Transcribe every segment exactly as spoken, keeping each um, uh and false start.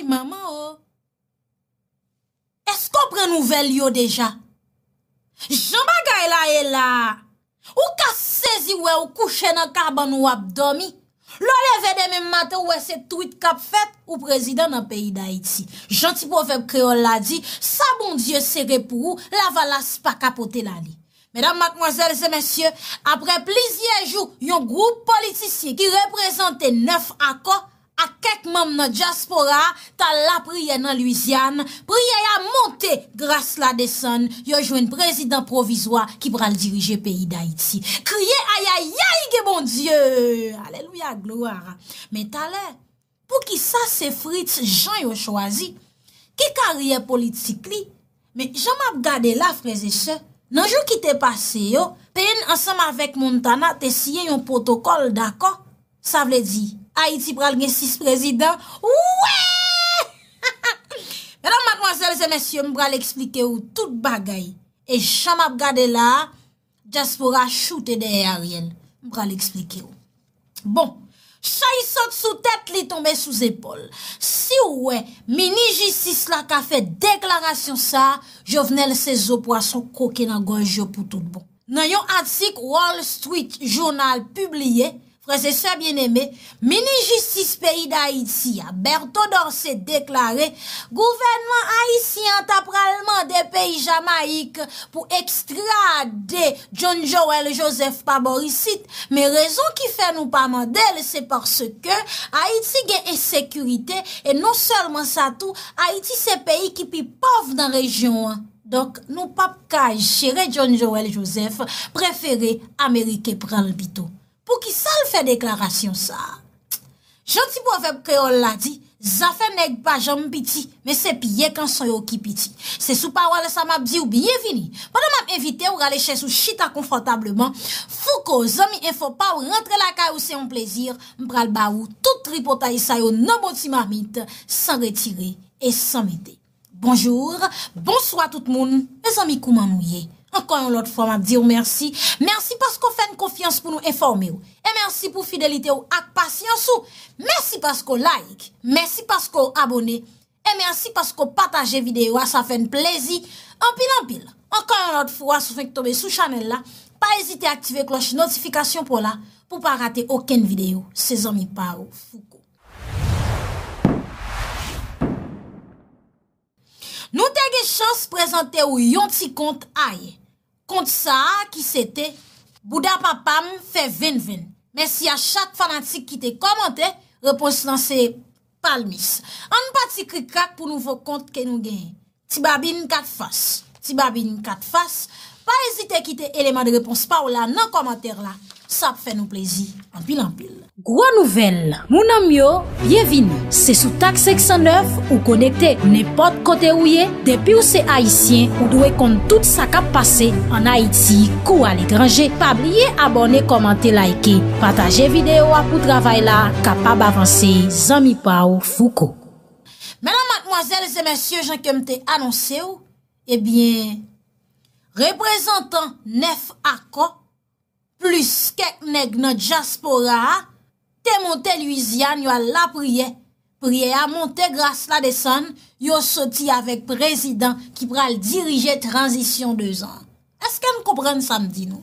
Manman o. Èske w pran nouvèl yo deja? Jan bagay la ye la a, ou ka sezi wè ou kouche nan kabann ou ap dòmi. Lè w leve demen maten, ou wè se twit k ap fèt, ou prezidan nan peyi Dayiti. Jan ti pwovèb kreyòl la di, sa Bondye sere pou ou, lavalas pa ka pote l ale. Medam, madmwazèl e mesye, apre plizyè jou, yon gwoup politisyen ki reprezante nèf akò ak kèk manm nan dyaspora a t al lapriyè nan Lwizyàn, priyè a monte, gras la desann, yo jwenn prezidan pwovizwa ki pral dirije peyi Dayiti. Kriye ayayay, gen Bondye! Alelouya, glwa! Men talè, poukisa se Fritz Jean yo chwazi? Ki karyè politik li? Men jan m ap gade la, frè e sè, nan jou ki te pase yo, P N ansanm avèk Montana te siyen yon pwotokòl dakò. Sa vle di, Ayiti pral gen sis prezidan? Wi! Medam, madmwazèl e mesye, m pral eksplike w tout bagay. E jan m ap gade la a, dyaspora choute dèyè Ariel. M pral eksplike w. Bon, chay sot sou tèt li tonbe sou zepòl. Si w wè minis jistis la ka fè deklarasyon sa a, Jovenel se zo pwason koke nan gòj yo pou tout bon. Nan yon atik Wall Street Journal pibliye, frè e sè byeneme, minis jistis peyi Dayiti a, Berto Dorcé, deklare gouvènman ayisyen an ta pral mande peyi Jamayik pou ekstrade John Joël Joseph pa bò isit, men rezon ki fè nou pa mande l se paske Ayiti gen ensekirite e non sèlman sa tou, Ayiti se peyi ki pi pòv nan rejyon an. Donk, nou p ap ka jere John Joël Joseph, prefere Ameriken pran l pito. Poukisa l fè deklarasyon sa a? Jan ti pwovèb kreyòl la di, zafè nèg pa janm piti, men se pye kanson yo ki piti. Se sou pawòl sa m ap di w byenvini. Pandan m ap envite w rale chèz ou chita konfòtableman, Fouco, zanmi enfo pa w, rantre lakay ou se yon plezi. M pral ba ou tout tripotay sa yo nan bon ti mamit, san retire e san mete. Bonjou, bonswa tout moun. Mezanmi, kouman nou ye? Ankò yon lòt fwa, m ap di w mèsi. Mèsi paske w fè n konfyans pou nou enfòme w. E mèsi pou fidelite w ak pasyans ou. Mèsi paske w like. Mèsi paske w abòne. E mèsi paske w pataje videyo a, sa fè n plezi anpil, anpil. Ankò yon lòt fwa, si w fenk tonbe sou chanèl la, pa ezite aktive klòch notifikasyon pa w la pou w pa rate okenn videyo. Se zanmi pa w, Fouco. Nou te gen chans prezante w yon ti kont ayè. Kont sa a ki se te Bouda papa m fè venn venn. Mèsi a chak fanatik ki te kòmante, repons lan se palmis. Ann pati krik krak pou nouvo kont ke nou genyen. Ti babin kat fas. Ti babin kat fas. Pa ezite kite eleman de repons pa w la nan kòmantè la. Sa ap fè nou plezi anpil anpil. Gwo nouvèl, moun an m yo, byenvini. Se sou Tak senk san nèf ou konekte. Nenpòt kote ou ye, depi w se Ayisyen, ou dwe konn tout sa k ap pase ann Ayiti kou aletranje. Pa bliye abòne, kòmante, like, pataje videyo a pou travay la kapab avanse. Zanmi pa w, Fouco. Medam, madmwazèl e mesye, jan ke m te anonse w, ebyen, reprezantan nèf akò, plis kèk nèg nan dyaspora a, te monte Lwizyàn, yo al lapriyè. Priyè a monte, gras la desann, yo soti avèk prezidan ki pral dirije tranzisyon dezan. Èske n konprann sa m di nou?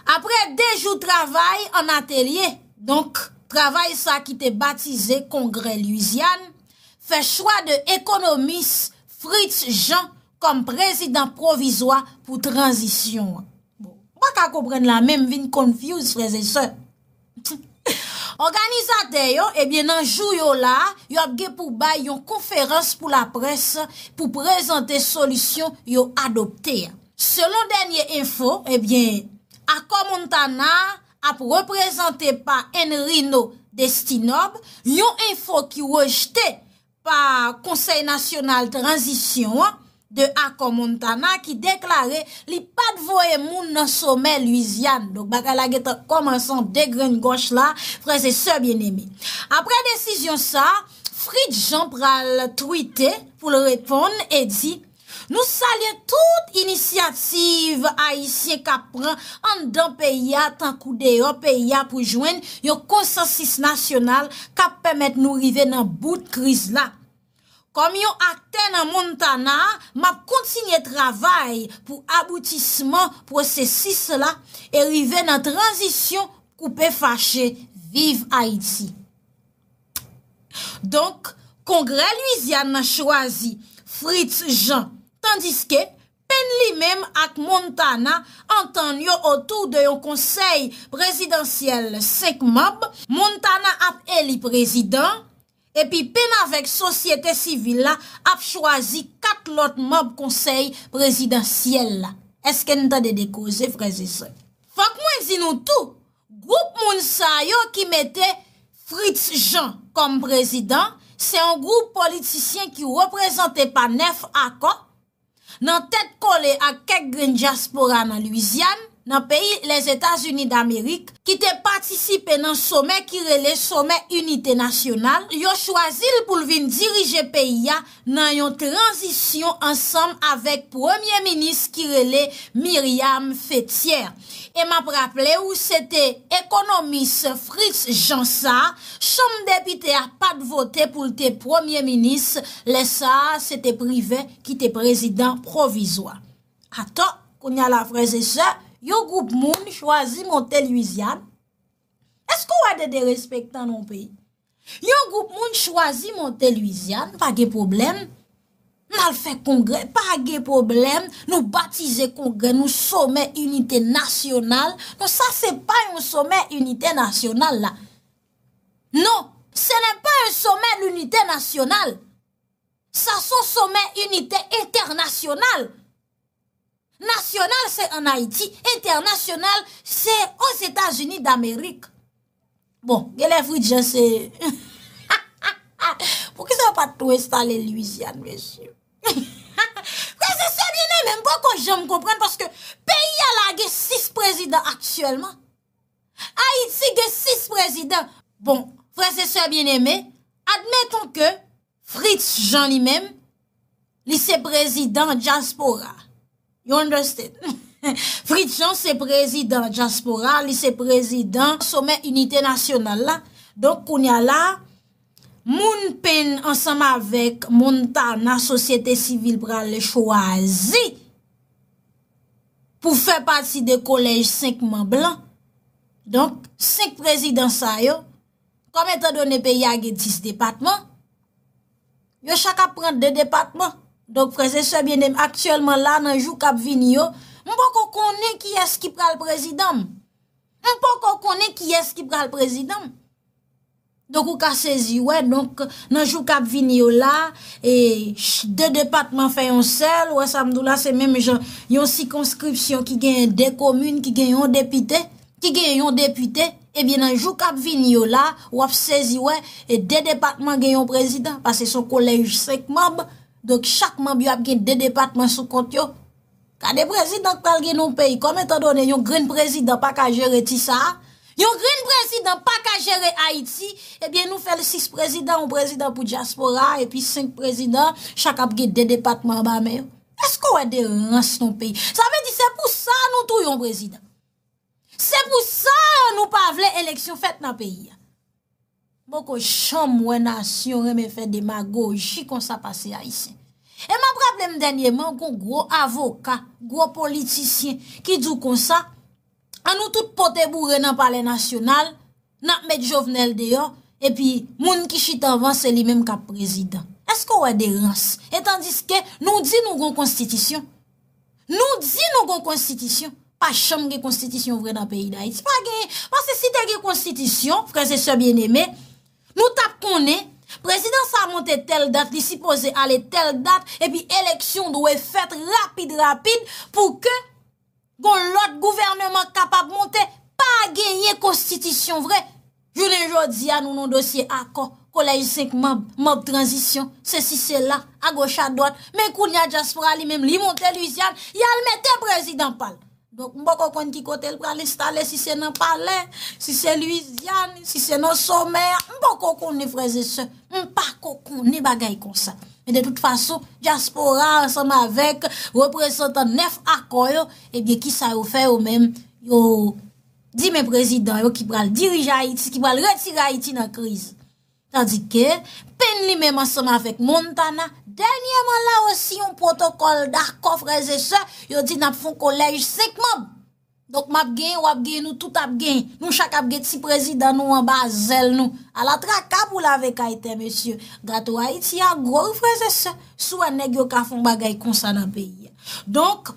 Apre de jou travay an atelye, donk, travay sa ki te batize Kongrè Lwizyàn, fè chwa de ekonomis Fritz Jean kòm prezidan pwovizwa pou tranzisyon an. Bon, ou pa ka konprann la menm, vin confuse, frè e sè. Òganizatè yo, ebyen, nan jou yo la, yo ap gen pou bay yon konferans pou laprès pou prezante solisyon yo adopte a. Selon dènye enfo, ebyen, akò Montana ap reprezante pa Enrino Destinob, yon enfo ki rejte pa Konsèy Nasyonal Tranzisyon an de Akò Montana ki deklare li pa t voye moun nan somè Lwizyàn. Donk, bagay la gentan kòmanse an degrenngòch la, frè e sè byeneme. Apre desizyon sa, Fritz Jean pral twite pou l reponn e di, nou salye tout inisyativ ayisyen k ap pran anndan peyi a tankou deyò peyi a pou jwenn yon konsansis nasyonal k ap pèmèt nou rive nan bout kriz la. Kòm yon aktè nan Montana, m ap kontinye travay pou aboutisman pwosesis la e rive nan tranzisyon koupe fache. Viv Ayiti. Donk, Kongrè Lwizyàn nan chwazi Fritz Jean, tandiske Payne li menm ak Montana antann yo otou de yon konsèy prezidansyèl senk manm. Montana ap eli prezidan, epi Payne avèk sosyete sivil la ap chwazi kat lòt manm konsèy prezidansyèl la. Èske n tande de koze, frè e sè? Fòk mwen di nou tou, gwoup moun sa yo ki mete Fritz Jean kòm prezidan, se yon gwoup politisyen ki reprezante pa nèf akò, nan tèt kole ak kèk grenn dyaspora nan Lwizyàn, nan peyi Lèzetazini Damerik, ki te patisipe nan somè ki rele Somè Inite Nasyonal. Yo chwazi l pou l vin dirije peyi a nan yon tranzisyon ansanm avèk premye minis ki rele Myriam Fethière. E m ap raple w, se te ekonomis Fritz Jean sa, Chanm Depite a pa t vote pou l te premye minis, lè sa a, se te Privè ki te prezidan pwovizwa. Atò, kounye a la, frè e sè, yon gwoup moun chwazi monte Lwizyàn. Èske w wè de derespektan nan yon peyi? Yon gwoup moun chwazi monte Lwizyàn, pa gen pwoblèm. N al fè kongrè, pa gen pwoblèm. Nou batize kongrè, nou Somè Inite Nasyonal. Non, sa se pa yon Somè Inite Nasyonal la. Non, ce n'est pas un sommet l'unité nationale. Sa se yon Somè Inite Entènasyonal. Nasyonal se ann Ayiti, entènasyonal se Ozetazini Damerik. Bon, genlè Fritz Jean se... Poukisa yo pa t tou enstale Lwizyàn, mesye? Frè e sè byeneme, m poko janm konprann paske peyi a la gen sis prezidan aktyèlman. Ayiti gen sis prezidan. Bon, frè e sè byeneme, admeton ke Fritz Jean li menm, li se prezidan dyaspora. You understand? Fritz Jean se prezidan dyaspora, li se prezidan Somè Inite Nasyonal la. Donk, kounye a la, moun Payne ansanm avèk Montana, sosyete sivil pral chwazi pou fè pati de kolèj senk manm lan. Donk, senk prezidan sa yo, kòm etandone peyi a gen dis depatman, yo chak ap pran de depatman. Donk, frè e sè byeneme, aktyèlman la, nan jou k ap vini yo, m poko konnen kiyès ki pral prezidan m. M poko konnen kiyès ki pral prezidan m. Donk, ou ka sezi, wè. Donk, nan jou k ap vini yo la, e, ch-, de depatman fè yon sèl, wè sa m di w la, se menm jan yon sikonskripsyon ki genyen de komin, ki gen yon depite, ki gen yon depite, ebyen, nan jou k ap vini yo la, w ap sezi, wè, e de depatman gen yon prezidan, paske se yon kolèj senk manm, donk, chak manm yo ap gen de depatman sou kont yo. Gade prezidan k pral gen nan yon peyi. Kòm etandone yon grenn prezidan pa ka jere ti sa a, yon grenn prezidan pa ka jere Ayiti, ebyen nou fè l sis prezidan, yon prezidan pou dyaspora, epi senk prezidan, chak ap gen de depatman anba men yo. Èske w wè de rans nan yon peyi? Sa vle di se pou sa nou touye yon prezidan. Se pou sa nou pa vle eleksyon fèt nan peyi a. Poko janm wè nasyon renmen fè demagoji konsa pase Ayisyen. E m ap raple m dènyèman, gon gwo avoka, gwo politisyen ki di w konsa, ann nou tout pote boure nan Palè Nasyonal, n ap met Jovenel deyò, epi moun ki chita anvan se li menm k ap prezidan. Èske w wè de rans? E tandiske nou di nou gon konstitisyon. Nou di nou gon konstitisyon. Pa janm gen konstitisyon vre nan peyi Dayiti. Pa genyen. Paske si te gen konstitisyon, frè e sè byeneme, nou t ap konnen prezidan sa monte tèl dat, li sipoze ale tèl dat, epi eleksyon dwe fèt rapid, rapid, pou ke gon lòt gouvèneman kapab monte. Pa genyen konstitisyon vre. Jounen jodi a, nou nan dosye akò, kolèj senk manm, manm tranzisyon, sesi sela, agoch adwat. Men kounye a, dyaspora li menm, li monte Lwizyàn, y al mete prezidan pa l. Donk, m poko konn ki kote l pral enstale, si se nan palè, si se Lwizyàn, si se nan somè, m poko konnen, frè e sè. M pako konnen bagay konsa. Men de tout fason, dyaspora ansanm avèk reprezantan nèf akò yo, ebyen, kisa yo fè yo menm? Yo di men prezidan yo ki pral dirije Ayiti, ki pral retire Ayiti nan kriz. Tandike, li menm ansanm avèk Montana. Dènyèman la osi, yon pwotokòl dakò, frè e sè, yo di n ap fè yon kolèj senk manm. Donk, m ap genyen, w ap genyen, nou tout ap genyen. Nou chak ap gen ti prezidan nou anba zèl nou. Ala traka pou lave kay tè, mesye. Gato Ayiti a gwo, wi, frè e sè. Si w wè nèg yo ka fè yon bagay konsa nan peyi a. Donk,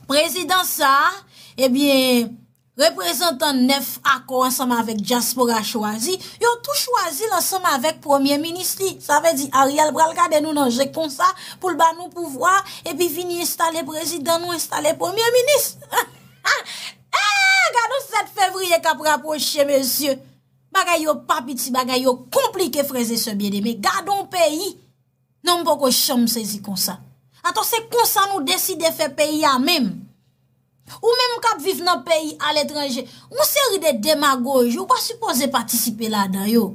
prezidan sa a, ebyen, reprezantan nèf akò ansanm avèk dyaspora chwazi, yo tou chwazi l ansanm avèk premye minis li. Sa vle di, Ariel pral gade nou nan je konsa pou l ba nou pouvwa, epi vini enstale prezidan nou, enstale premye minis. Eh, gade yon sèt fevriye k ap rapwoche, mesye. Bagay yo pa piti, bagay yo konplike, frè e sè byeneme. Gade yon peyi. Non, m poko janm sezi konsa. Atò, se konsa nou deside fè peyi a menm. Ou menm k ap viv nan peyi aletranje, yon seri de demagoji, ou pa sipoze patisipe ladan yo.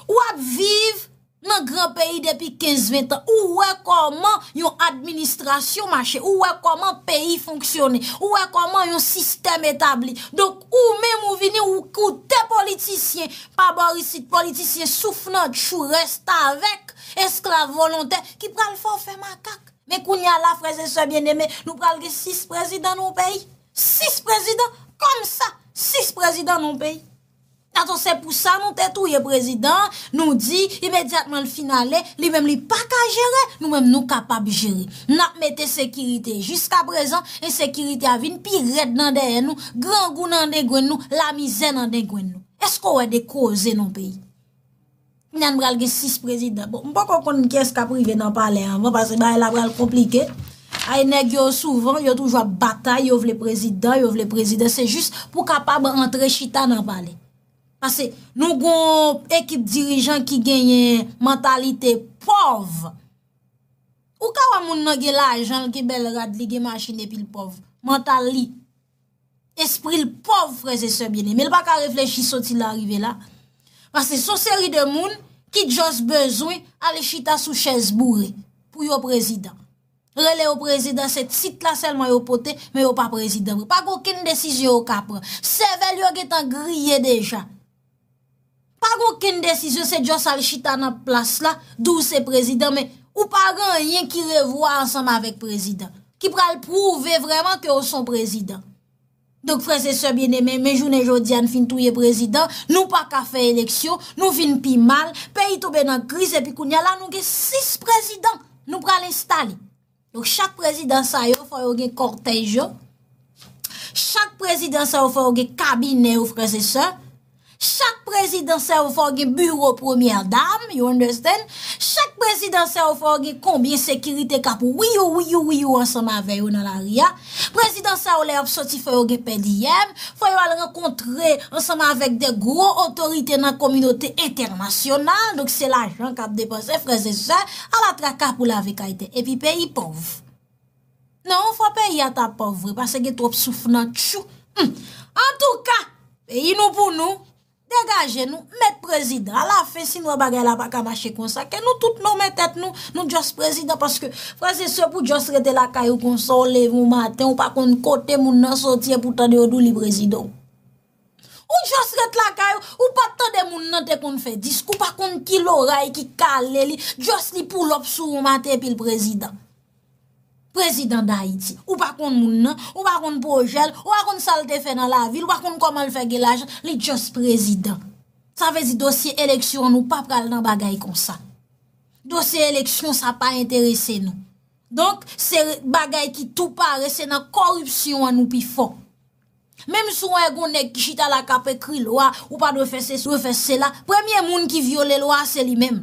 W ap viv nan gran peyi depi kenz, ven tan. Ou wè kòman yon administrasyon mache, ou wè kòman peyi fonksyone, ou wè kòman yon sistèm etabli. Donk, ou menm ou vini, ou koute politisyen, pa bò isit, politisyen souf nan tchou, restavèk, esklav volontè, ki pral fè w fè makak. Men kounye a la, frè e sè byeneme, nou pral gen sis prezidan nan yon peyi. Sis prezidan, kòmsa, sis prezidan nan yon peyi. Atò, se pou sa nou te touye prezidan, nou di, imedyatman l fin ale, li menm li pa ka jere, nou menm nou kapab jere. N ap mete sekirite. Jiskaprezan, ensekirite a vin pi rèd nan dèyè nou, grangou nan dengwenn nou, lamizè nan dengwenn nou. Èske w wè de koze nan yon peyi? Kounye a n pral gen sis prezidan. Bon, m poko konn kiyès k ap rive nan palè anvan, paske bagay la pral konplike. Ay, nèg yo souvan, yo toujou ap batay, yo vle prezidan, yo vle prezidan. Se jis pou kapab antre chita nan palè. Paske nou gon ekip dirijan ki genyen mantalite pòv. Ou ka wè moun nan gen lajan, l gen bèl rad, li gen machin epi l pòv. Mantal li. Espri l pòv, frè e sè byeneme. L pa ka reflechi soti la rive la. Paske se yon seri de moun ki just bezwen ale chita sou chèz boure pou yo prezidan. Rele yo prezidan, se tit la sèlman yo pote, men yo pa prezidan vre. Pa gen okenn desizyon yo ka pran. Sèvèl yo gentan griye deja. Pa gen okenn desizyon, se just al chita nan plas la, di w se prezidan, men ou pa gen anyen ki revwa ansanm avèk prezidan, ki pral pwouve vrèman ke w se yon prezidan. Donk, frè e sè byeneme, men jounen jodi a, n fin touye prezidan, nou pa ka fè eleksyon, nou vin pi mal, peyi tonbe nan kriz, epi kounye a la, nou gen sis prezidan nou pral enstale. Donk, chak prezidan sa yo, fò yo gen kòtèj yo. Chak prezidan sa yo, fò yo gen kabinè yo, frè e sè. Chak prezidan sa yo, fò yo gen biwo premyè dam, you understand? Chak prezidan sa yo, fò yo gen konbyen sekirite k ap wiyou, wiyou, wiyou ansanm avè yo nan lari a. Prezidan sa yo, lè y ap soti, fò yo gen pè di yèm. Fò yo al rankontre ansanm avèk de gwo otorite nan kominote entènasyonal. Donk, se lajan k ap depanse, frè e sè, ala traka pou lave kay tè. Epi peyi pòv. Non, fò peyi a ta pòv vre, paske gen twòp souf nan tchou. Hmm. Antouka, peyi nou pou nou, degaje nou, met prezidan. Alafen, si nou wè bagay la pa ka mache konsa, ke nou tout nonmen tèt nou, nou just prezidan, paske, frè e sè, pou just rete lakay ou konsa, ou leve yon maten, ou pa konn kote moun nan soti, epi w tande yo di w li prezidan w. Ou just ret lakay ou, ou pa t tande moun nan te konn fè diskou, ou pa konn ki loray ki kale li, just li pull up sou ou maten epi l prezidan. Prezidan Dayiti. Ou pa konn moun nan, ou pa konn pwojè l, ou pa konn sa l te fè nan lavi l, ou pa konn kòman l fè gen lajan, li just prezidan. Sa vle di dosye eleksyon an nou pa pral nan bagay konsa. Dosye eleksyon sa pa enterese nou. Donk, se bagay ki tou pare, se nan kòripsyon an nou pi fò. Menm si w wè gon nèg ki chita la k ap ekri lwa, ou pa dwe fè sesi, dwe fè sela, premye moun ki vyole lwa a se li menm.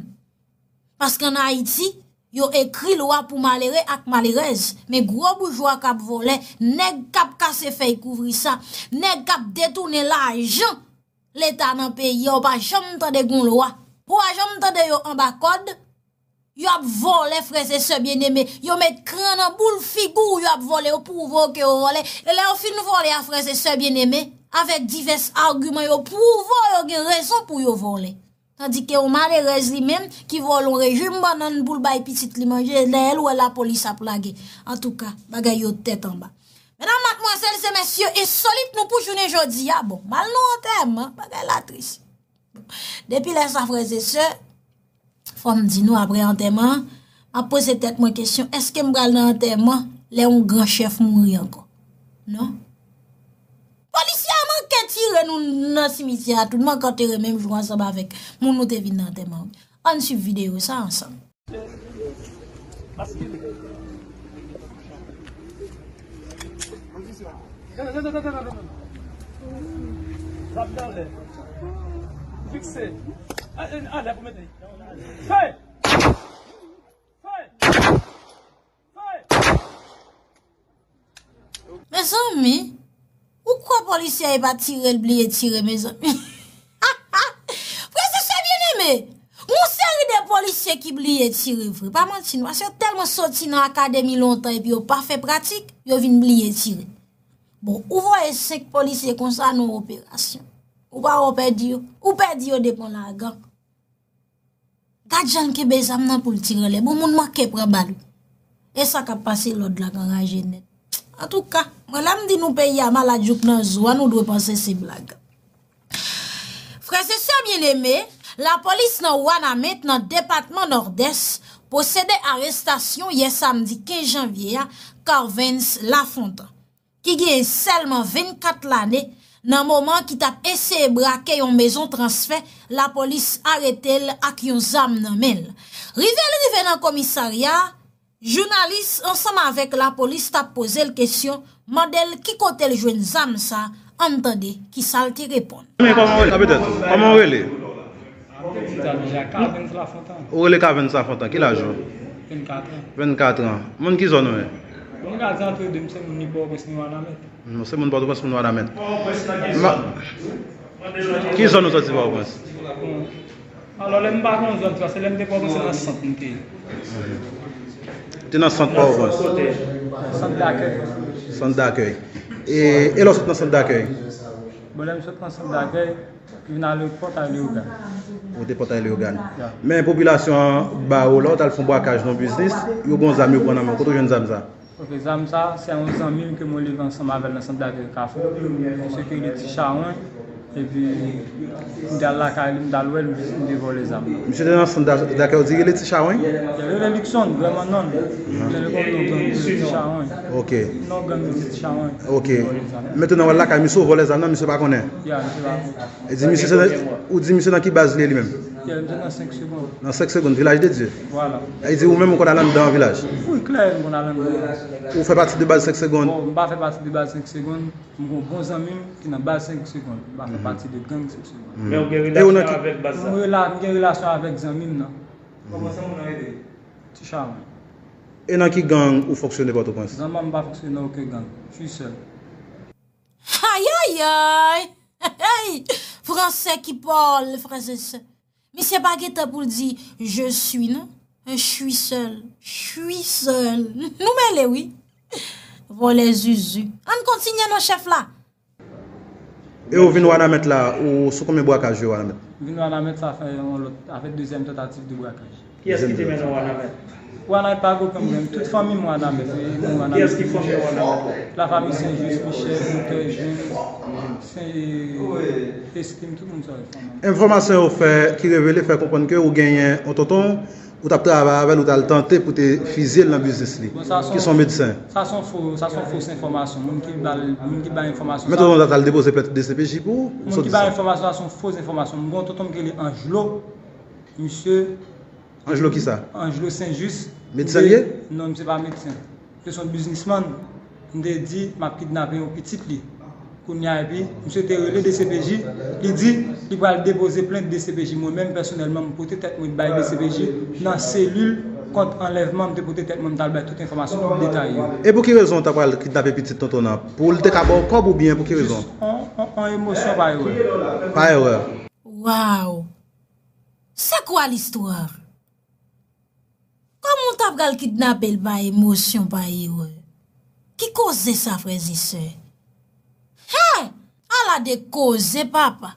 Paske ann Ayiti, yo ekri lwa pou malere ak malerèz. Men gwo boujwa k ap vòlè, nèg k ap kase fèy kouvri sa, nèg k ap detounen lajan Leta nan peyi a, ou pa janm tande gon lwa. Ou pa janm tande yo anba kòd. Yo ap vòlè, frè e sè byeneme. Yo met kran nan boul figi w, yo ap vòlè, yo pwouve w ke yo vòlè. E lè yo fin vòlè a, frè e sè byeneme, avèk divès agiman, yo pwouve w yo gen rezon pou yo vòlè. Tandike yon malerèz li menm ki vòlè yon rejim bannann pou l bay pitit li manje, dèyè l ou wè lapolis ap lage. Antouka, bagay yo tèt anba. Medam, madmwazèl e mesye ensolit nou pou jounen jodi a, bon, m al nan antèman, bagay la tris. Depi lè sa, frè e sè, Fò m di nou, apre antèman an, m ap poze tèt mwen kesyon, èske m pral nan antèman lè yon gran chèf mouri ankò? Non. Polisye a manke tire nou nan simityè a tou, nou manke antere menm jou ansanm avèk moun nou te vin nan antèman an wi. Ann swiv videyo sa ansanm. Fikse. Alè pou mete. Fè! Fè! Fè! Mezanmi, ou kwè polisye a pa tire l bliye tire, mezanmi? Frè e sè byeneme, gon seri de polisye ki bliye tire vre. Pa manti non, paske yo tèlman soti nan akademi lontan epi yo pa fè pratik, yo vin bliye tire. Bon, ou voye senk polisye konsa nan operasyon. Ou pa wè w pèdi yo? Ou pèdi yo depi yon lagan. Gad jan l kenbe zam nan pou l tire anlè. Bon, moun manke pran bal. E sa k ap pase lòd la k anraje nèt. Antouka, mwen lè m di nou peyi a malad jouk nan zo a, nou dwe panse se blag. Frè e sè byeneme, lapolis nan Wanament nan depatman Nòdès pwosede arestasyon yè samdi kenz janvye a, Carvens Lafontan, ki genyen sèlman vennkat lane, nan moman ki t ap eseye brake yon mezon transfè, lapolis arete l ak yon zam nan men l. Rive l rive nan komisarya a, jounalis ansanm avèk lapolis t ap poze l kesyon, mande l ki kote l jwenn zam sa, ann tande kisa l te reponn. Men kòman w rele? Kapitèn, kòman w rele? Ou rele Carvens Lafontan. Ki laj ou? Vennkat an. Vennkat an. Moun ki zòn ou ye? Moun ka di antre de, m se moun ni Pòtoprens ni Wanament. Non, se moun Pòtoprens, moun Wanament. Ki zòn ou soti Pòtoprens? Bon. Alò, lè m pa gen yon zòn, paske lè m te Pòtoprens, se nan sant m te ye. Te nan sant Pòtoprens? Sant dakèy. Sant dakèy. E, e lè w sot nan sant dakèy? Bon, lè m sot nan sant dakèy, vin ale Pòtay Leyogàn. Ou te Pòtay Leyogàn. Ya. Men popilasyon an ba ou la, ou t al fè yon brakaj nan yon biznis, yo gen yon zam yo pran nan men w. Kote w jwenn zam sa? Ok, zam sa, se yon zanmi m ke mwen leve ansanm avè l nan sant dakèy Kafou. Misye ki rele Ti Chawon, epi m te al lakay li, m t al wè l, m te vòlè zam. Misye te nan sant da-, dakèy ou di rele Ti Chawon? Li rele Luckson, vrèman non l. Li rele kòm non gang, li rele Ti Chawon. Ok. Non gang li se Ti Chawon. Ok. Vòlè zam. Mentnan w al lakay misye, w vòlè zam nan, misye pa konnen? Ya, misye pa konnen. E di misye se nan, ou di misye nan ki baz li ye li menm? Ya, misye nan senk segonn. Nan senk segonn, Vilaj de Dye? Vwala. E di ou menm ou konn al anndan vilaj? Wi, klè, m konn al anndan. Ou fè pati de baz senk segonn? Bon, m pa fè pati de baz senk segonn. M gon bon zanmi m ki nan baz senk segonn. M pa fè pati de gang senk segonn. Men ou gen relasyon avèk baz sa? M rela-, m gen relasyon avèk zanmi m nan. Kòman sa moun nan rele? Ti Chawon. E nan ki gang ou fonksyone Pòtoprens? Zanmi m pa fonksyone nan okenn gang. Je suis seul. Ayayay! Hey! Fransè ki pale, frè e sè. Misye pa gen tan pou l di je suis, non. Je suis seul. Je suis seul. Nou mele, wi. Vòlè zuzu. Ann kontinye non, chèf la. E ou vin Wanament la, ou sou konbyen brakaj ou ye Wanament? Vin Wanament, sa fè yon lòt, sa fè dezyèm tantativ de brakaj. Kiyès ki te mennen w Wanament? Wanament pa gen okenn pwoblèm. Tout fanmi m Wanament, e mwen Wanament. Kiyès ki fanmi w Wanament? Lafanmi Sen Jis, Michèl, Motè, Jen, Sen, Estim, tout moun sa yo fanmi m. Enfòmasyon yo fè, ki revele, fè konprann ke ou genyen yon tonton, ou t ap travay avè l, ou t al tante pou te fizye l nan biznis li, ki se yon medsen. Sa se yon fo, sa se yon fo enfòmasyon. Moun ki ba, moun ki bay enfòmasyon sa. Men tonton w t al depoze plent D C P J pou ou? Moun ki bay enfòmasyon sa se yon fo enfòmasyon. M gen yon tonton m ki rele Anjlo, misye Anjlo kisa? Anjlo Sen Jis. Medsen li ye? Non, misye pa medsen. Misye se yon biznismann. M te di, m ap kidnape yon pitit li. Kounye a, epi, misye te rele D C P J, li di, li pral depoze plent D C P J. Mwen menm, pèsonèlman, m pote tèt mwen bay D C P J nan selil kont anlèvman, m te pote tèt mwen, m t al bay tout enfòmasyon detaye yo. E pou ki rezon w ta pral kidnape pitit tonton nan? Pou l te ka ba w kòb oubyen pou ki rezon? Jis an, an, an emosyon pa erè. Pa erè. Waw! C'est quoi l'histoire? Kòman w ta pral kidnape l pa emosyon, pa erè? Ki koze sa, frè e sè? Hè! Ala de koze, papa!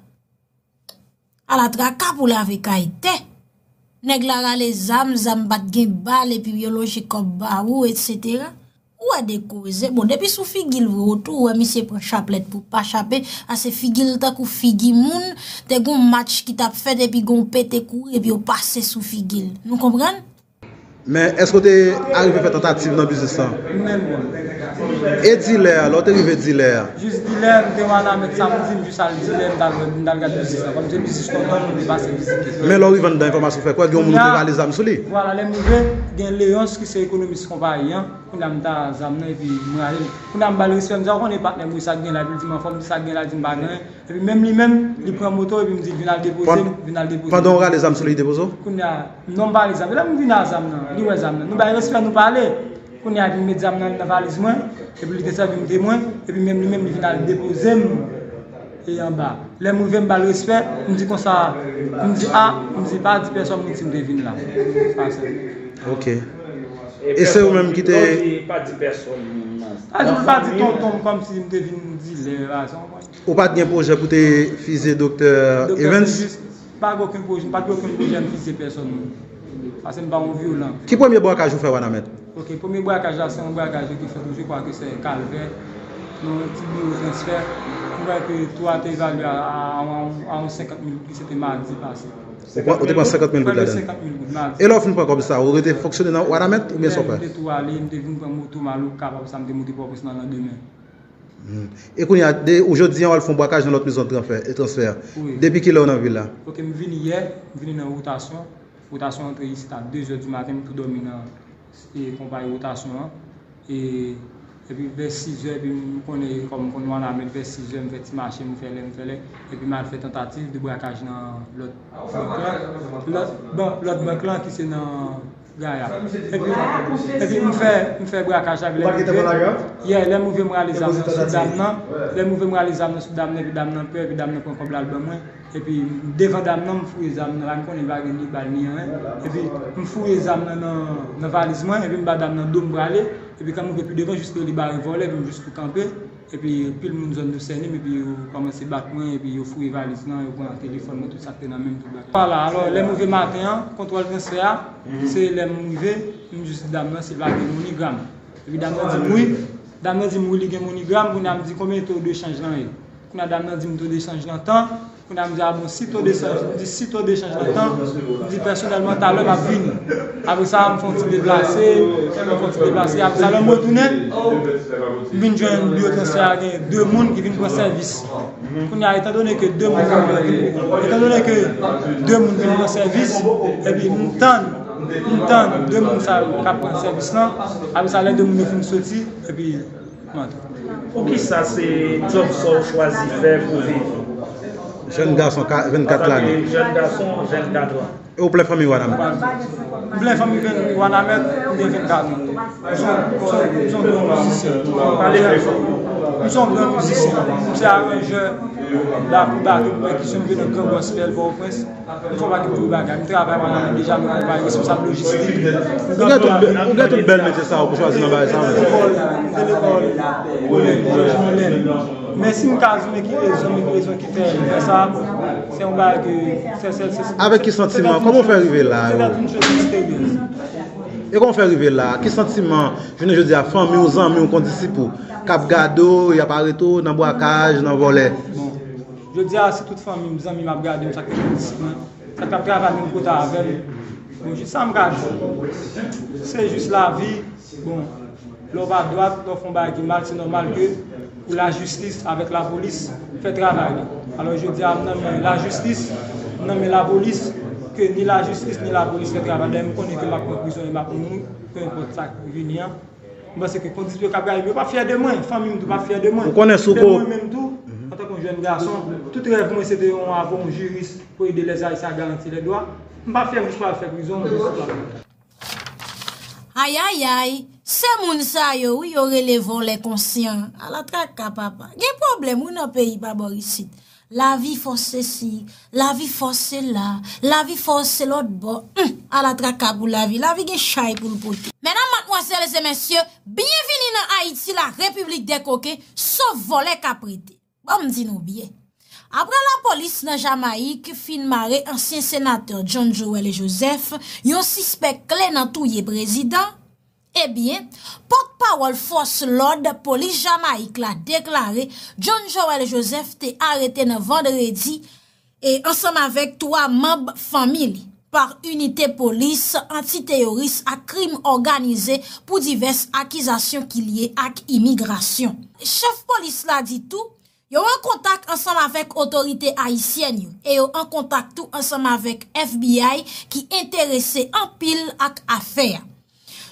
Ala traka pou lave kay tè! Nèg la rale zam, zam pa t gen bal, epi yo lonje kòb ba ou, etsetera. Ou wè de koze. Bon, depi sou figi l vre, ou tou wè misye pran chaplèt pou pa chape, a se figi l tankou figi moun, te gon match ki t ap fèt epi gon pete kouri epi yo pase sou figi l. Nou konprann? Men èske w te arive fè tantativ nan biznis lan? Menm. E dilè a, lè w te rive dilè a? Jis dilè, m te Wanament samdi, m jis al dilè, m t al, m t al gad biznis lan. Kòm se biznis tonton m, m te pase vizite. Men lè w rive anndan, enfòmasyon fè kwè gen yon moun ou te rale zam sou li? Vwala, lè m rive, gen Leonce ki se ekonomis konpayi an. Kounye a m ta zam nan epi m rale l. Kounye a m ba l respè, m di a ou konnen patnè m wi sa k gen la, epi l di m anfòm, m di sa k gen la, l di m pa gen anyen. Epi menm li menm, li pran moto epi m di l vin al depoze m, vin al depoze m. Pandan w rale zam sou li, li depoze w? Kounye a, non m pa rale zam. Lè m vin a zam nan, li wè zam nan. Nou bay respè, nou pale. Kounye a epi m met zam nan nan valiz mwen, epi li te sèvi m temwen, epi menm li menm li vin al depoze m e anba. Lè m rive m ba l respè, m di konsa, m di a, m di pa di pèsòn moun si m te vin la. Sa sèl. Ok. E se ou menm ki te. Lè w di pa di pèsòn moun nan. A di m pa di tonton m kòmsi m te vin dilè, bagay sa w konprann. Ou pa t gen pwojè pou te fize Doktè Evens? Doktè Evens, pa gen okenn pwojè, m pa t gen okenn pwojè m fize pèsòn moun. Paske m pa yon vyolan. Ki premye brakaj ou fè Wanament? Ok, premye brakaj la se yon brakaj ki fèt, je crois que c'est Calvert, nan yon ti biwo transfè. M kwè ke tou a te evalye a, a, a, a yon senkant mil goud ki se te madi pase. Ou pran, ou te pran senkant mil goud ladan l? Prè de senkant mil goud, madi. E lè w fin pran kòb sa, ou rete fonksyone nan Wanament oubyen sa w fè? Lè m te tou ale, m te vin pran moto m al Okap, apre sa m te moute Pòtoprens nan landemen. Hmm. E kounye a, de, ou jodi a w al fè yon brakaj nan lòt mezon transfè, e transfè a. Wi. Depi kilè w nan vil la? Ok, m vini yè, m vini nan wotasyon. Wotasyon antre isit a de zè di maten, m tou dòmi nan e, konpayi wotasyon an. E, epi vè sis zè, epi m konnen kòm m konn Wanament, vè sis zè, m fè ti mache, m fè lè, m fè lè, epi m al fè tantativ de brakaj nan lòt bank lan, lòt, ban, lòt bank lan ki se nan Gaya. Epi, epi m fè, m fè brakaj la, epi lè m rive, yè, lè m rive m rale zam nan sou dam nan, lè m rive m rale zam nan sou dam nan, epi dam nan pè, epi dam nan pran kòb la al ban mwen. Epi devan dam nan, m foure zam nan la, m konnen li pa gen ni bal ni anyen. Epi m foure zam nan nan, nan valiz mwen, epi m ba dam nan do m prale. Epi kan m rive pi devan, jis li bare vòlè, epi m jis tou kanpe. Epi anpil moun zòn yo sène m, epi yo kòmanse bat mwen, epi yo foure valiz lan, yo pran telefòn mwen, tout sa k te nan men m, tout bagay. Vwala, alò, lè m rive maten an, kontwòl transfè a, se lè m rive, m jis di dam nan si l pa gen MoneyGram. Epi dam nan di m wi. Dam nan di m wi, li gen MoneyGram, kounye a m di konbyen to de chanj lan ye. Kounye a dam nan di m to de chanj lan tan. Kounye a m di a bon, si to de chanj, m di si to de chanj lan tan, m di pèsonèlman talè m ap vini. Apre sa, m fè yon ti deplase, m fè yon ti deplase. Apre sa, lè m retounen, m vin jwenn biwo transfè a gen de moun ki vin pran sèvis. Kounye a, etandone ke de moun vin pran, etandone ke de moun vin pran sèvis, epi m tann, m tann de moun sa yo k ap pran sèvis lan, apre sa, lè de moun yo fin soti, epi Poukisa se djòb sa w chwazi fè pou viv? Jèn gason, vennkat lane. Jèn gason, vennkat an. E ou plen fanmi Wanament? M plen fanmi Wanament, m gen vennkat an. M se yon gran mizisyen. Pale pi fò. M se yon gran mizisyen. M se aranjè lakou, batri, pèkisyon, m jwe nan gran gospel Pòtoprens. M fè yon pakèt gwo bagay. M travay Wanament deja, m travay responsab lojistik. Ou gen tout bèl, ou gen tout bèl metye sa yo pou chwazi nan bagay sa yo menm. M te lekòl, m te lekòl, kolèj Jòj Molèn. Men si m ka di w men ki rezon, men ki rezon ki fè m fè sa, se yon bagay ke se sèl, se sèl. Avèk ki santiman? Kòman w fè rive la yo? Se tèt yon chòz misteryèz. E kòman w fè rive la? Ki santiman jounen jodi a fanmi w, zanmi w, kondisip ou k ap gade w, y ap arete w nan brakaj, nan vòlè? Bon, jodi a si tout fanmi m, zanmi m ap gade m, sa k te kondisip mwen, sa k t ap travay menm kote avè m. Bon, jis sa m ka di. Se jis lavi. Bon, lè w pa dwat, lè w fè yon bagay ki mal, se nòmal ke pou lajistis avèk lapolis fè travay li. Alò, jodi a, m nan men lajistis, m nan men lapolis, ke ni lajistis, ni lapolis fè travay. Dayè, m konnen ke m ap pran prizon e m ap mouri, pe enpòt sa k vini an. M panse ke kondisip yo k ap gade m, yo p ap fyè de mwen, fanmi m tou p ap fyè de mwen. Ou konnen si w ko. Mwen menm tou, antanke yon jèn gason, tout rèv mwen se te yon avoka, yon jiris pou ede lèzayisyen a garanti lè dwa. M pa fyè m jis pou al fè prizon, m jis pou al. Ayayay, se moun sa yo wi yo rele vòlè konsyan. Ala traka papa. Gen pwoblèm wi nan peyi pa bò isit. Lavi fòs sesi, lavi fòs sela, lavi fòs se lòt bò. Humm, ala traka pou lavi. Lavi gen chay pou l pote. Medam, madmwazèl e mesye, byenvini nan Ayiti, la repiblik dè koken, sof vòlè k ap rete. Ban m di nou byen. Apre lapolis nan Jamayik fin mare ansyen senatè John Joël Joseph, yon sispèk kle nan touye prezidan, Ebyen, pòtpawòl fòs lòd polis Jamayik la deklare John Joël Joseph te arete nan vandredi e ansanm avèk twa manm fanmi li pa inite polis antiteyoris ak krim òganize pou divès akizasyon ki lye ak imigrasyon. Chèf polis la di tou, yo an kontak ansanm avèk otorite ayisyèn yo e yo an kontak tou ansanm avèk F B I ki enterese anpil ak afè a.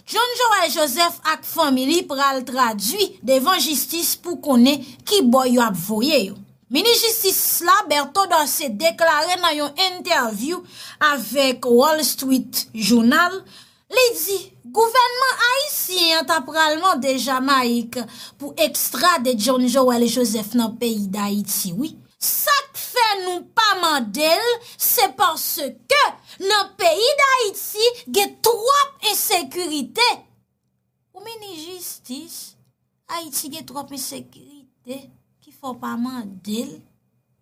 John Joël Joseph ak fanmi li pral tradui devan jistis pou konnen ki bò yo ap voye yo. Minis jistis la, Berto Dorcé, deklare nan yon entèvyou avèk Wall Street Journal, li di gouvènman ayisyen an ta pral mande Jamayik pou ekstrade John Joël Joseph nan peyi Dayiti, wi. Sa k fè nou pa mande l, se paske nan peyi Dayiti gen twòp ensekirite. Ou minis jistis, Ayiti gen twòp ensekirite ki fè w pa mande l.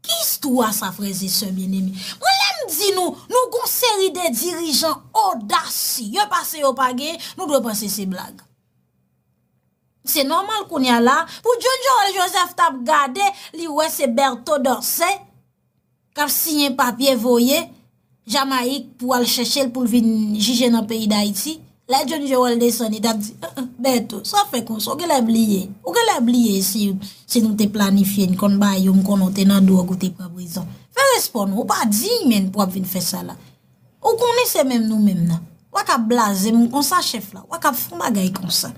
Ki istwa sa, frè e sè byeneme? Mwen, lè m di nou, nou gon seri de dirijan odasye, pase yo pa gen, nou dwe panse se blag. Se nòmal kounye a la, pou John Joël Joseph t ap gade, li wè se Berto Dorcé k ap siyen papye voye Jamayik pou al chèche l pou l vin jije nan peyi Dayiti. Lè John Joël desann, li t ap di, "Ah, ah, Berto, sa w fè konsa? Ou genlè bliye. Ou genlè bliye si, si nou te planifye, n konn ba yo, m konnen w te nan dwòg, ou te pran prizon. Fè respè w non, ou pa diy menm pou w ap vin fè sa la." Ou konnen se menm nou menm nan. W a k ap blaze m konsa, chèf la. W a k ap fè yon bagay konsa.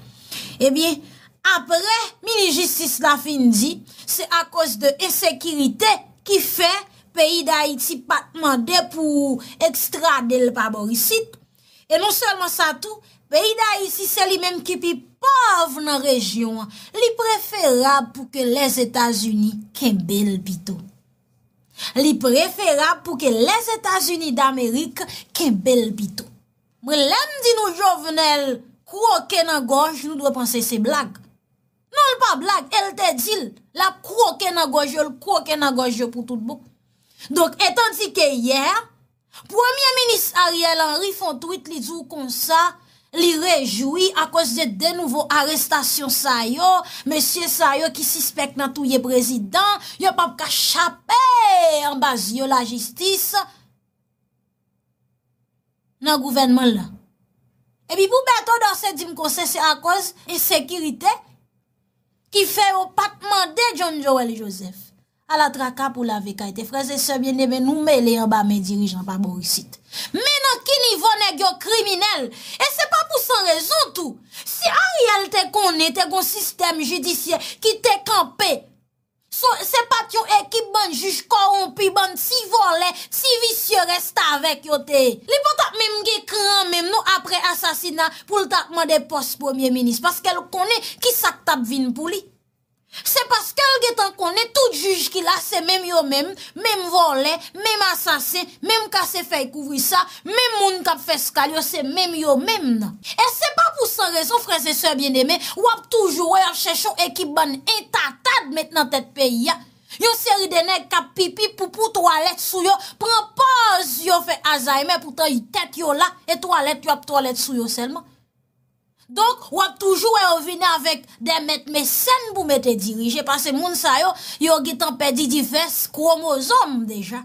Ebyen, apre minis jistis la fin di, se akoz de ensekirite ki fè peyi Dayiti pa t mande pou ekstrade l pa bò isit. E non sèlman sa tou, peyi Dayiti se li menm ki pi pòv nan rejyon an. Li preferab pou ke Lèzetazini kenbe l pito. Li preferab pou ke Lèzetazini Damerik kenbe l pito. Mwen, lè m di nou Jovenel kwoke nan gòj, nou dwe panse se blag. Non, l pa blag, e l te di l, l ap kwoke nan gòj yo, l kwoke nan gòj yo pou tout bon. Donk, etandike yè, Premye Minis Ariel Henry fè yon tweet, li di w konsa, li rejwi akoz de de nouvo arestasyon sa yo, mesye sa yo ki sispèk nan touye prezidan, yo p ap ka chape anba zye lajistis nan gouvènman l lan. Epi pou Berto Dorcé di m konsa se akoz ensekirite ki fè yo pa t mande John Joël Joseph. Ala traka pou lave kay te. Frè e sè byeneme, nou mele anba men dirijan pa bò isit. Men nan ki nivo nèg yo kriminèl? E se pa pou san rezon tou. Si Ariel te konnen te gon sistèm jidisyè ki te kanpe, so, se pa t yon ekip bann jij kòwonpi, bann ti vòlè, ti visye restavèk yo te ye. Li pa t ap menm gen kran menm non apre asasina pou l t ap mande pòs premye minis, paske l konnen ki sa k t ap vin pou li. Se paske l gentan konnen tout jij ki la se menm yo menm, menm vòlè, menm asasen, menm kase fèy kouvri sa, menm moun k ap fè eskal yo se menm yo menm nan. E se pa pou san rezon, frè e sè byeneme, w ap toujou wè y ap chèche yon ekip bann entatad met nan tèt peyi a. Yon seri de nèg k ap pipi, poupou, twalèt sou yo, pran pòz yo fè Alzheimer, poutan tèt yo la, e twalèt yo ap twalèt sou yo sèlman. Donk, w ap toujou wè yo vini avèk de mèt mesèn pou mete dirije, paske moun sa yo, yo gentan pèdi divès kwomozòm deja.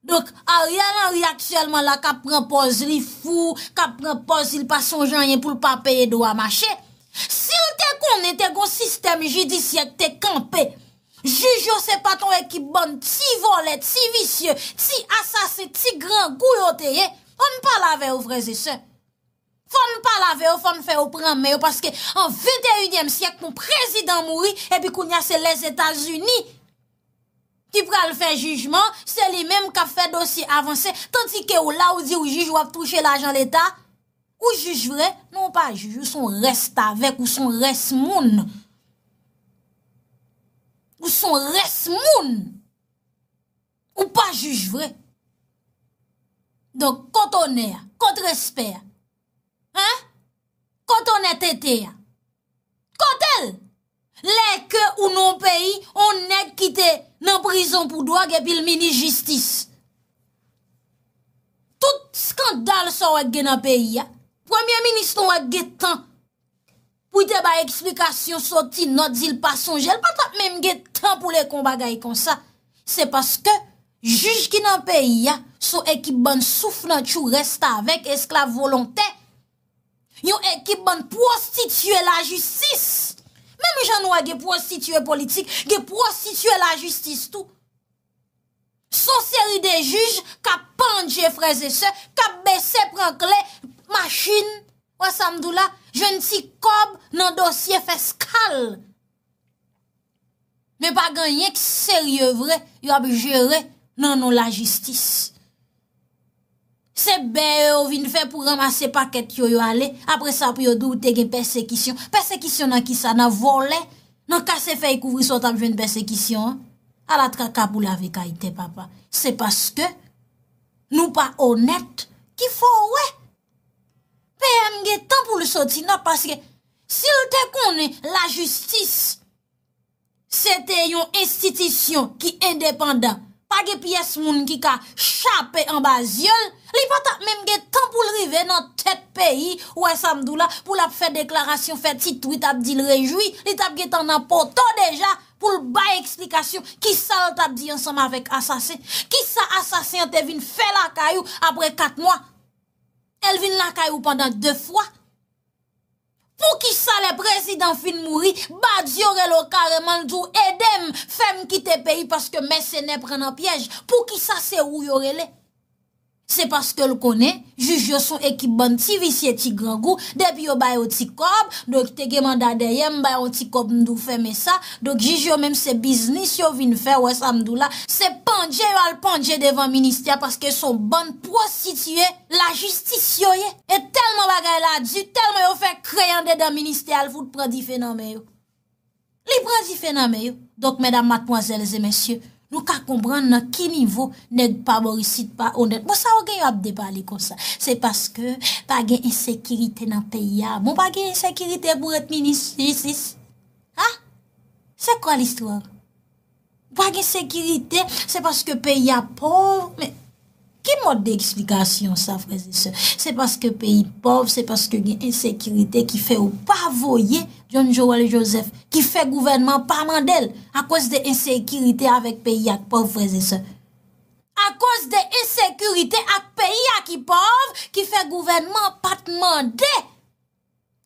Donk, Ariel Henry aktyèlman la k ap pran pòz li fou, k ap pran pòz li pa sonje anyen pou l pa peye dwa mache. Si l te konnen te gon sistèm jidisyè k te kanpe, jij yo se pa t yon ekip bann ti vòlè, ti visye, ti asasen, ti grangou yo te ye, ann pale avè yo, frè e sè. Fò n pale avè yo, fò n fè yo pran men yo, paske an venteyinyèm syèk, yon prezidan mouri, epi kounye a se Lèzetazini ki pral fè jijman, se li menm k ap fè dosye avanse, tandike w la, w di w jij, w ap touche lajan leta, ou jij vre? Non, w pa jij, ou se yon restavèk, ou se yon rès moun. Ou se yon rès moun. Ou pa jij vre. Donk, kot onè a? Kot respè a? Hen? Kot onètete a? Kote l? Lè ke ou nan yon peyi, yon nèg ki te nan prizon pou dwòg epi l minis jistis. Tout eskandal sa w wè k gen nan peyi a, Premye minis nou a gen tan pou l te bay eksplikasyon soti nòt di l pa sonje, l pa t ap menm gen tan pou l ekri yon bagay konsa. Se paske jij ki nan peyi a, se yon ekip bann souf nan tchou, restavèk, esklav volontè, yon ekip bann pwostitye lajistis. Menm jan nou a gen pwostitye politik, gen pwostitye lajistis tou. Se yon seri de jij k ap pandje frè e sè, k ap bese pran kle machin, wè sa m di w la, jwenn ti kòb nan dosye fèskal. Men pa gen anyen k serye vre, y ap jere nan non lajistis. Se bè yo vin fè pou ranmase pakèt yo, yo ale. Apre sa, pou yo di w te gen pèsekisyon. Pèsekisyon nan kisa? Nan vòlè? Nan kase fèy kouvri sa w t ap jwenn pèsekisyon an? Ala traka pou lave kay tè papa. Se paske nou pa onèt ki fè w wè. P M gen tan pou l soti nòt, paske si l te konnen lajistis se te yon enstitisyon ki endepandan, pa gen pyès moun ki ka chape anba zye l, li pa t ap menm gen tan pou l rive nan tèt peyi, ou wè sa m di w la, pou l ap fè deklarasyon, fè ti twit ap di l rejwi, li t ap gentan nan poto deja pou l bay eksplikasyon kisa l t ap di ansanm avèk asasen, kisa asasen an te vin fè lakay ou apre kat mwa. E l vin lakay ou pandan de fwa. Poukisa lè prezidan fin mouri, Badio rele w kareman, l di w, "Ede m, fè m kite peyi paske mèsenè pran nan pyèj"? Poukisa se ou yo rele? Se paske l konnen jij yo se yon ekip bann ti visye, ti grangou, depi yo ba yo ti kòb, donk te gen manda dèyè m, ba yo ti kòb, m di w fèmen sa. Donk jij yo menm se biznis yo vin fè, wè sa m di w la, se pandje yo al pandje devan ministè a paske se yon bann pwostitye lajistis yo ye. E tèlman bagay la di, tèlman yo fè kreye andedan ministè a, l fout pran dife nan men yo. Li pran dife nan men yo. Donk medam, madmwazèl e mesye, nou ka konprann nan ki nivo nèg pa bò isit pa onèt. Bon, sa yo gen yo ap depale konsa? Se paske pa gen ensekirite nan peyi a. Bon, pa gen ensekirite pou ret minis jistis? Ha? Se kwa listwa? Pa gen sekirite, se paske peyi a pòv. Men, ki mòd de eksplikasyon sa, frè e sè? Se paske peyi pòv, se paske gen ensekirite ki fè yo pa voye John Joel Joseph, ki fè gouvènman pa mande l, akoz de ensekirite avèk peyi a k pòv, frè e sè. Akoz de ensekirite ak peyi a ki pòv, ki fè gouvènman pa t mande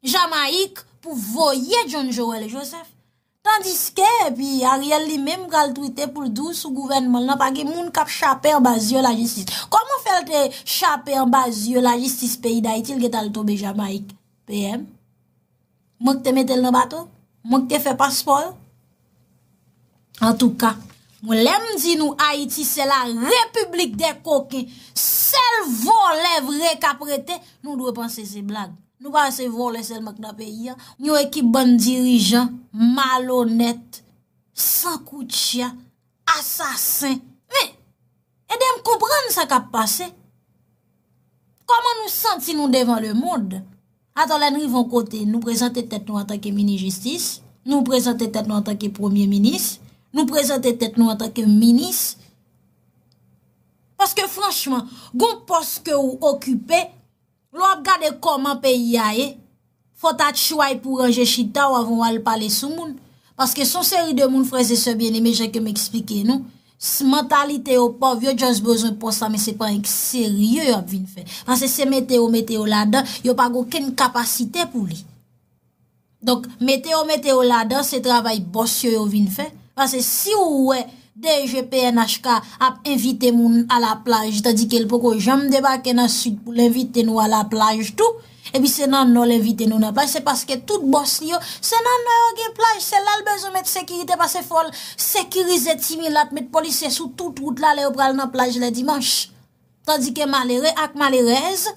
Jamayik pou voye John Joel Joseph. Tandiske, epi Ariel li menm pral twite pou l di w sou gouvènman l lan, pa gen moun k ap chape anba zye lajistis. Kòman fè l te chape anba zye lajistis peyi Dayiti, l gentan al tonbe Jamayik? P M? Mwen k te mete l nan bato? Mwen k te fè paspò yo? Antouka, mwen, lè m di nou Ayiti se la repiblik dè koken, sèl vòlè vre k ap rete, nou dwe panse se blag. Nou pa wè se vòlè sèlman k nan peyi a. Yon ekip bann dirijan malonèt, san koutcha, asasen. Men, ede m konprann sa k ap pase. Kòman nou santi nou devan lemonn? Atò lè n rive yon kote, nou prezante tèt nou antanke minis jistis, nou prezante tèt nou antanke premye minis, nou prezante tèt nou antanke minis. Paske franchman, gon pòs ke w okipe, lè w ap gade kòman peyi a ye, fò w ta tchway pou w ranje chita w avan w al pale sou moun. Paske se yon seri de moun, frè e sè byeneme, jan ke m eksplike nou, s-, mantalite yo pòv, yo just bezwen pòs la, men se pa anyen k serye yo ap vin fè. Paske se mete yo, mete yo ladan, yo pa gen okenn kapasite pou li. Donk, mete yo, mete yo ladan, se travay bòs yo yo vin fè. Paske si w wè D G P N H K ap envite moun alaplaj, tandike l poko janm debake nan Sid pou l envite nou alaplaj tou, epi se nan Nò l envite nou nan plaj, se paske tout bòs li yo, se nan Nò yo gen plaj, se la l bezwen met sekirite, paske fò l sekirize ti milat, met polisye sou tout wout la lè yo pral nan plaj lè dimanch. Tandike malere ak malerèz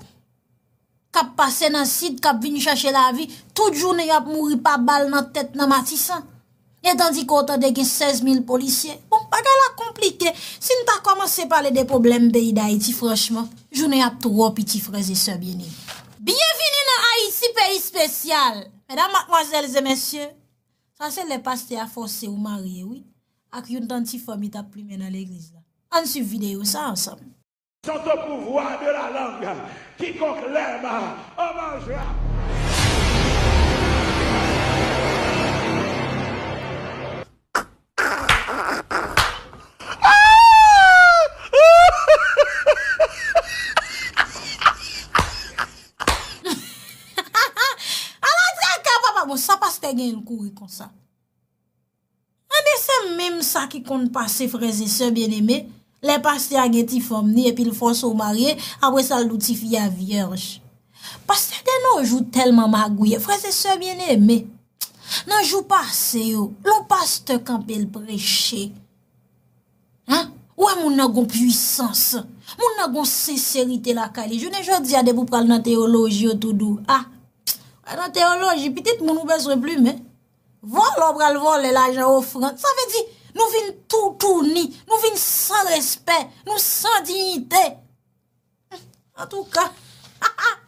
k ap pase nan Sid, k ap vin chache lavi, tout jounen y ap mouri pa bal nan tèt nan Matisan. E tandike w tande gen sèz mil polisye. Bon, bagay la konplike. Si n ta kòmanse pale de pwoblèm peyi Dayiti, franchman, jounen ap twò piti, frè e sè byeneme. Byenvini nan Ayiti, peyi espesyal. Medam, madmwazèl e mesye, sa se lè pastè a fòse w marye, wi, ak youn nan ti fanm li t ap plimen nan legliz la. Ann swiv videyo sa ansanm. sont au pouvoir de la langue. Quiconque l'aime en mangera. Ala traka papa, bon, sa pastè genyen l kouri konsa? Anben se menm sa ki konn pase frè e sè byeneme, lè pastè a gen ti fanm ni epi l fòse w marye, apre sa l di w tifi a vyèj. Pastè de nos jours tèlman magouye, frè e sè byeneme. Nan jou pase yo, lè yon pastè kanpe l preche, hein, ou wè moun nan gon pwisans, moun nan gon senserite lakay li. Jounen jodi a depi w pral nan teyoloji yo tou di w, ah, pral nan teyoloji, pitit moun ou bezwen plimen. Vòlè w pral vòlè lajan ofrann. Sa vle di, nou vin toutouni, nou vin san respè, nou san diyite. Antouka, eh!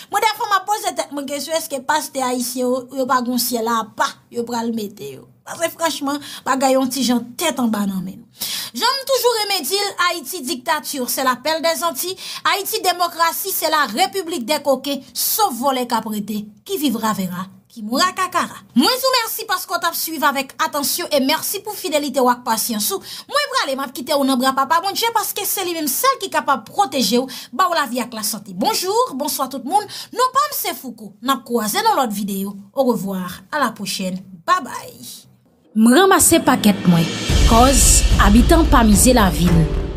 Mwen dèfwa m ap poze tèt mwen kesyon, èske pastè ayisyen yo, yo pa gon syèl apa yo pral mete yo? Paske franchman, bagay yon ti jan tèt anba nan men nou. Jan m toujou renmen di l, Ayiti dictature, c'est la perle des Antilles. Ayiti demokrasi, c'est la république des coquins. Sof vòlè k ap rete, qui vivra verra, qui mourra kakara. Mwen di w mèsi paske w t ap swiv avèk atansyon e mèsi pou fidelite w ak pasyans ou. Mwen prale, m ap kite w nan bra Papa Bondye paske se li menm sèl ki kapab pwoteje w, ba w lavi ak lasante. Bonjou, bonswa tout moun. Non pa m se Fouco. N ap kwaze nan lòt videyo. Au revoir, à la prochaine. Bye bye. M ranmase pakèt mwen, cause abitan pa mize lavil.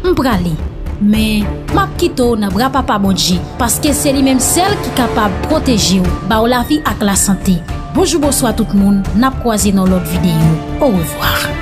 M prale, men m ap kite w nan bra Papa Bondye, paske se li menm sèl ki kapab pwoteje w, ba w lavi ak lasante. Bonjou, bonswa tout moun, n ap kwaze nan lòt videyo. Au revoir.